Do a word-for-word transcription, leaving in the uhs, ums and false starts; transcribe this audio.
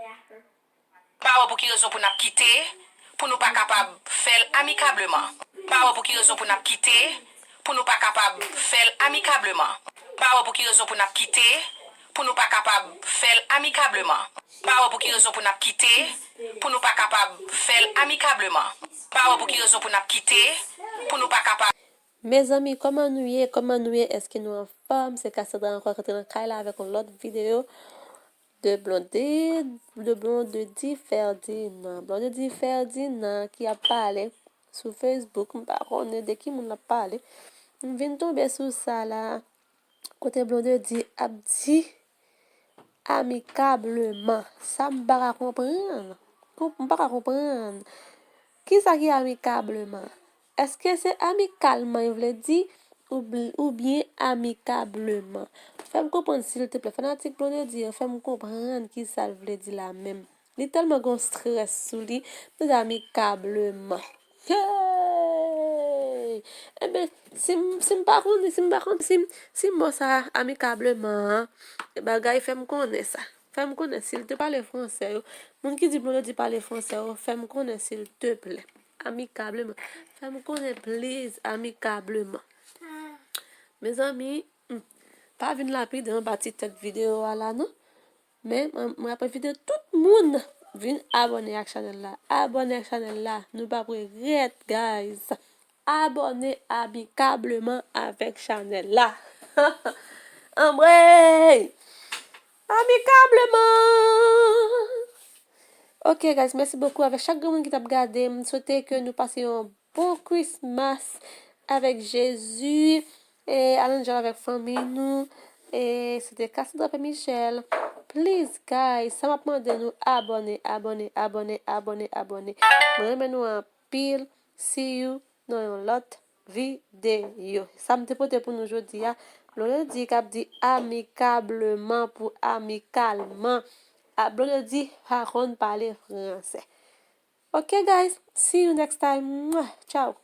Pa wè pou ki rezon pou n ap kite, pou nou pa kapab fè l amikableman. Pa wè pou ki rezon pou n ap kite, pou nou pa kapab fè l amikableman. Pa wè pou ki rezon pou n ap kite, pou nou pa kapab fè l amikableman. Pa wè pou ki rezon pou n ap kite, pou nou pa kapab fè l amikableman. Pa wè pou ki rezon pou n ap kite, pou nou pa kapab. Mezanmi, kòman nou ye? Kòman nou ye? Èske nou anfòm? Se Cassandra ankò k antre nan kay la avèk yon lòt videyo de Blondedy, de Blondedy Ferdinand. Blondedy Ferdinand ki ap pale sou Facebook, m pa konnen de ki moun l ap pale. M vin tonbe sou sa la, kote Blondedy ap di amikableman. Sa m pa ka konprann. Konp-, m pa ka konprann. Kisa ki amikableman? Èske se amikalman yo vle di oubl-, oubyen amikableman? Fè m konprann silteplè. Fanatik Blondedy yo, fè m konprann kisa l vle di la menm. Li tèlman gon strès sou li, li di amikableman. Hey! Enben, si m, si m pa konn, si m pa konn, si, m- si mo sa amikableman an, e bagay fè m konnen sa. Fè m konnen silteplè, pale fransè yo. Moun ki di Blondedy pale fransè yo, fè m konnen silteplè. Amikableman. Fè m konnen please, amikableman. Mezanmi, hmm, pa vin lapide anba ti tèt videyo a la non. Men mwen, mwen ap envite tout moun vin abòne ak chanèl la. Abòne ak chanèl la, nou p ap regrèt, guys. Abòne amikableman avèk chanèl la. Anmwey! Amikableman! Ok, guys, mèsi bokou avèk chak grenn moun ki t ap gade. M swete ke nou pase yon bon Christmas avèk Jezi. E al enjoy avèk fanmi nou. E se te Cassandra P Michel. Please, guys, sa m ap mande nou, abòne, abòne, abòne, abòne, abòne. Mwen renmen nou anpil. See you nan yon lòt videyo. Sa m te pote pou nou jodi a, Blondedy k ap di amikableman pou amikalman. A, Blondedy pa konn pale fransè. Ok, guys, see you next time. Mwah, ciao.